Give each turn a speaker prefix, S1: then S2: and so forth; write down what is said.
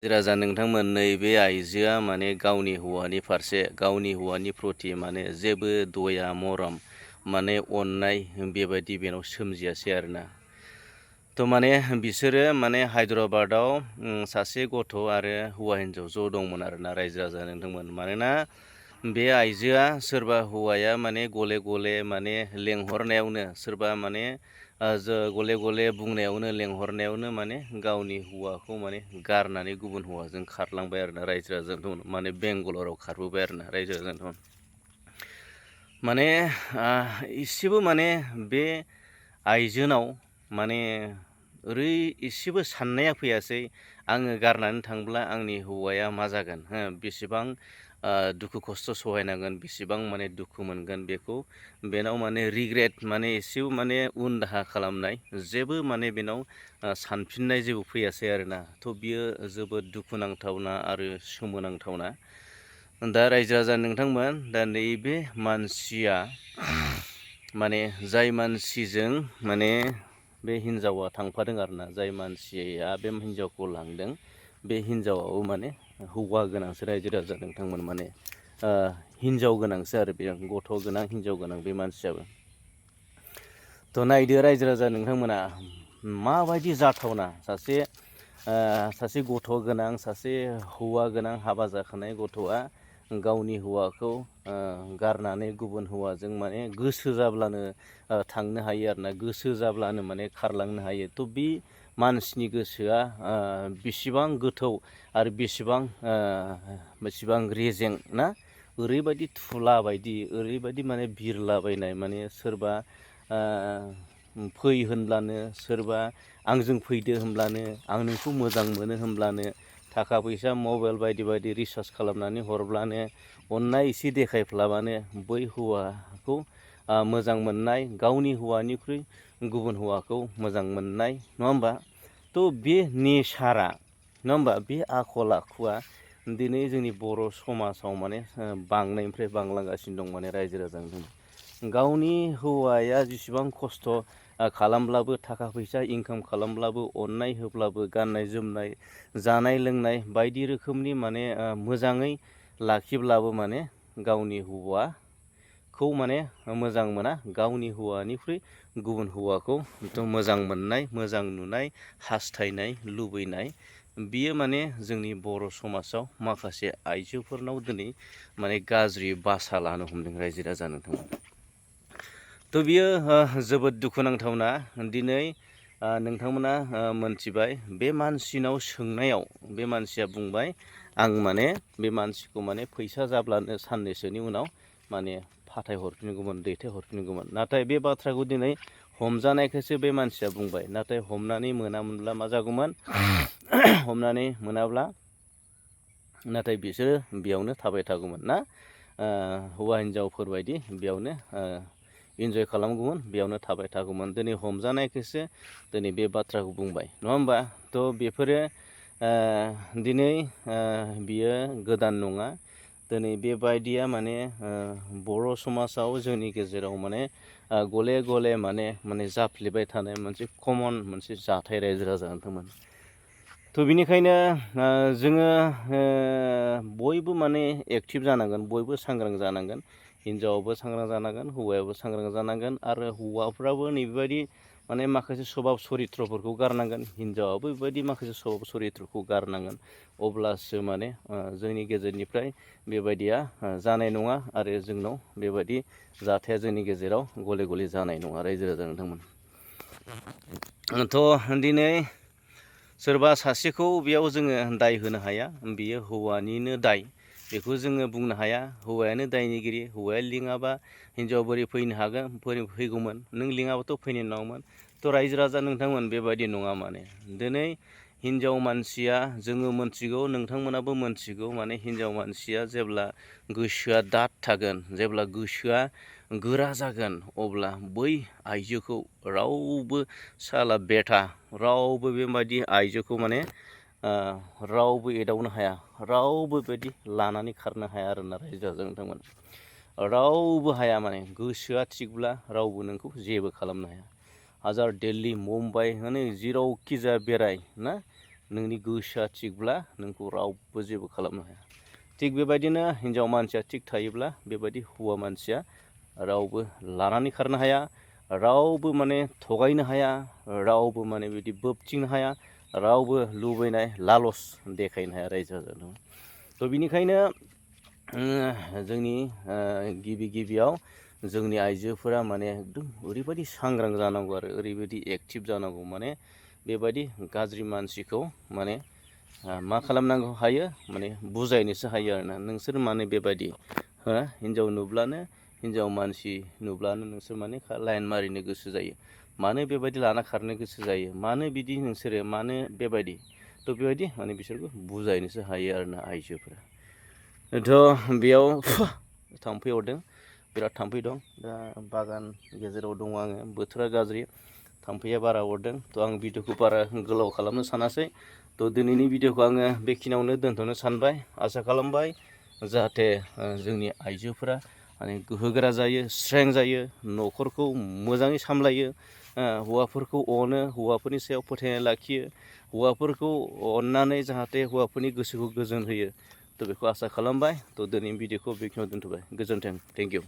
S1: राजा नोंथांमोन नैबे आइजोआ माने गावनि हौवानि फारसे गावनि हौवानि प्रति माने जेबो दया मरम माने अननाय बेबायदि बेनाव सोमजियासै आरोना। माने बिसोरो माने हायद्राबादाव सासे गथ' आरो हौवा हिन्जाव ज' दंमोन आरोना रायजो राजा नोंथांमोन। मानोना बे आइजोआ सोरबा हौवाया माने गले गले माने लेंहरनायावनो सोरबा माने गले गले बुंनायावनो लेंहरनायावनो माने गावनि हौवाखौ माने गारनानै गुबुन हौवाजों खारलांबाय आरोना रायजो राजाजों माने बेंगलराव खारबोबाय आरोना रायजो राजाजों। माने इसेबो माने बे आइजोनाव माने एसेबो साननाया फैयासै आङो गारनानै थांब्ला आंनि हौवाया मा जागोन बेसेबां दुखु खस्थ' सहायनांगोन बेसेबां माने दुखु मोनगोन बेखौ बेनाव माने रिग्रेट माने एसेबो माने उन दाहा खालामनाय जेबो माने बेनाव सानफिननाय जेबो फैयासै आरोना। बियो जोबोद दुखुनांथावना आरो सोमोनांथावना। दा रायजो राजा नोंथांमोन दा नैबे मानसिया माने जाय मानसिजों माने बे हिन्जावा थांफादों आरोना जाय मानसिया बे हिन्जावखौ लांदों बे हिन्जावाबो माने हौवा गोनांसो रायजो राजा नोंथांमोन माने हिन्जाव गोनांसो आरो बे गथ' गोनां हिन्जाव गोनां बे मानसियाबो। नायदो रायजो राजा नोंथांमोना माबायदि जाथावना सासे गथ' गोनां सासे हौवा गोनां हाबा जाखानाय गथ'आ गावनि हौवाखौ गारनानै गुबुन हौवाजों माने गोसो जाब्लानो थांनो हायो आरोना गोसो जाब्लानो माने खारलांनो हायो। बे मानसिनि गोसोआ बेसेबां गोथौ आरो बेसेबां रेजें ना ओरैबायदि थुला बायदि ओरैबायदि माने बिरलाबायनाय माने सोरबा फै होनब्लानो सोरबा आंजों फैदो होनब्लानो आं नोंखौ मोजां मोनो होनब्लानो थाखा फैसा मबाइल बायदि बायदि रिसार्ज खालामनानै हरब्लानो अननाय एसे देखायफ्लाबानो बै हौवाखौ मोजां मोननाय गावनि हौवानिख्रुइ गुबुन हौवाखौ मोजां मोननाय नङा होमबा। बे नेचारा नङा होमबा बे आखल आखुआ दिनै जोंनि बर' समाजाव माने बांनायनिफ्राय बांलांगासिनो दं माने रायजो राजाजों। गावनि हौवाया जेसेबां खस्थ' खालामब्लाबो थाखा फैसा इनकाम खालामब्लाबो अननाय होब्लाबो गाननाय जोमनाय जानाय लोंनाय बायदि रोखोमनि माने मोजाङै लाखिब्लाबो माने गावनि हौवाखौ माने मोजां मोना गावनि हौवानिख्रुइ गुबुन हौवाखौ मोजां मोननाय मोजां नुनाय हास्थायनाय लुबैनाय बियो माने जोंनि बर' समाजाव माखासे आइजोफोरनाव दिनै माने गाज्रि बासा लानो हमदों रायजो राजा नोंथांमोन। बियो जोबोद दुखुनांथावना। दिनै नोंथांमोना मोनथिबाय बे मानसिनाव सोंनायाव बे मानसिया बुंबाय आं माने बे मानसिखौ माने फैसा जाब्लानो साननैसोनि उनाव माने फाथायहरफिनगौमोन दैथायहरफिनगौमोन। नाथाय बे बाथ्राखौ दिनै हमजानायखायसो बे मानसिया बुंबाय। नाथाय हमनानै मोनामोनब्ला मा जागौमोन हमनानै मोनाब्ला नाथाय बिसोरो बेयावनो थाबाय थागौमोन ना हौवा हिन्जावफोरबायदि बेयावनो इन्जय खालामगौमोन बेयावनो थाबाय थागौमोन। दिनै हमजानायखायसो दिनै बे बाथ्राखौ बुंबाय नङा होमबा। बेफोरो दिनै बियो गोदान नङा। दिनै बेबायदिया माने बर' समाजाव जोंनि गेजेराव माने गले गले माने जाफ्लेबाय थानाय मोनसे कमन मोनसे जाथाय रायजो राजा नोंथांमोन। बिनिखायनो जोङो बयबो माने एक्टिभ जानांगोन बयबो सांग्रां जानांगोन। हिन्जावाबो सांग्रां जानांगोन हौवायाबो सांग्रां जानांगोन आरो हौवाफ्राबो नैबेबायदि माने माखासे सभाब सरित्रफोरखौ गारनांगोन हिन्जावाबो बेबायदि माखासे सभाब सरित्रखौ गारनांगोन। अब्लासो माने जोंनि गेजेरनिफ्राय बेबायदिया जानाय नङा आरो जोंनाव बेबायदि जाथाया जोंनि गेजेराव गले गले जानाय नङा रायजो राजा नोंथांमोन। दिनै सोरबा सासेखौ बेयाव जोङो दाय होनो हाया बियो हौवानिनो दाय बेखौ जोङो बुंनो हाया। हौवायानो दायनिगिरि हौवाया लिङाबा हिन्जावा बोरै फैनो हागोन फैगौमोन नों लिङाबाथ' फैनाय नङामोन। रायजो राजा नोंथांमोन बेबायदि नङा माने दिनै हिन्जाव मानसिया जोङो मोनथिगौ नोंथांमोनाबो मोनथिगौ माने हिन्जाव मानसिया जेब्ला गोसोआ दाद थागोन जेब्ला गोसोआ गोरा जागोन अब्ला बै आइजोखौ रावबो साला बेथा रावबो बेबायदि आइजोखौ माने रावबो एदावनो हाया रावबो बेबायदि लानानै खारनो हाया आरोना रायजो राजा नोंथांमोन। रावबो हाया माने गोसोआ थिगब्ला रावबो नोंखौ जेबो खालामनो हाया। हाजार दिल्ली मुम्बाइ जेरावखि जाया बेराय ना नोंनि गोसोआ थिगब्ला नोंखौ रावबो जेबो खालामनो हाया। थिग बेबायदिनो हिनजाव मानसिया थिग थायोब्ला बेबायदि हौवा मानसिया रावबो लानानै खारनो हाया, रावबो माने थगायनो हाया, रावबो माने बिदि बोबथिंनो हाया, रावबो लुबैनाय लालस देखायनो हाया रायजो राजानो। थ' बिनिखायनो जोंनि गिबियाव जोंनि आइजोफोरा माने एकदम ओरैबायदि सांग्रां जानांगौ आरो ओरैबायदि एक्टिभ जानांगौ, माने बेबायदि गाज्रि मानसिखौ माने मा खालामनांगौ हायो, माने बुजायनोसो हायो आरोना। नोंसोर माने बेबायदि हिनजाव नुब्लानो, हिनजाव मानसि नुब्लानो नोंसोर माने लाइन मारिनो गोसो जायो, मानो बेबायदि लाना खारनो गोसो जायो, मानो बिदि नोंसोरो मानो बेबायदि, थ' बेबायदि माने बिसोरखौ बुजायनोसो हायो आरोना आइजोफोरा। थ' बेयाव थाम्फै अरदों, बिराद थाम्फै दं। दा बागान गेजेराव दङ आङो, बोथोरा गाज्रि, थाम्फैया बारा अरदों। थ' आं भिडिअखौ बारा गोलाव खालामनो सानासै। थ' दिनैनि भिडिअखौ आङो बेखिनियावनो दोनथ'नो सानबाय। आसा खालामबाय जाहाथे जोंनि आइजोफोरा माने गोहोगोरा जायो, स्ट्रें जायो, न'खरखौ मोजाङै सामलायो, हौवाफोरखौ अनो, हौवाफोरनि सायाव फोथायनाय लाखियो, हौवाफोरखौ अननानै जाहाथे हौवाफोरनि गोसोखौ गोजोन होयो। थ' बेखौ आसा खालामबाय। थ' दिनैनि भिडिअखौ बेखिनियाव दोनथ'बाय। गोजोन्थों। Thank you.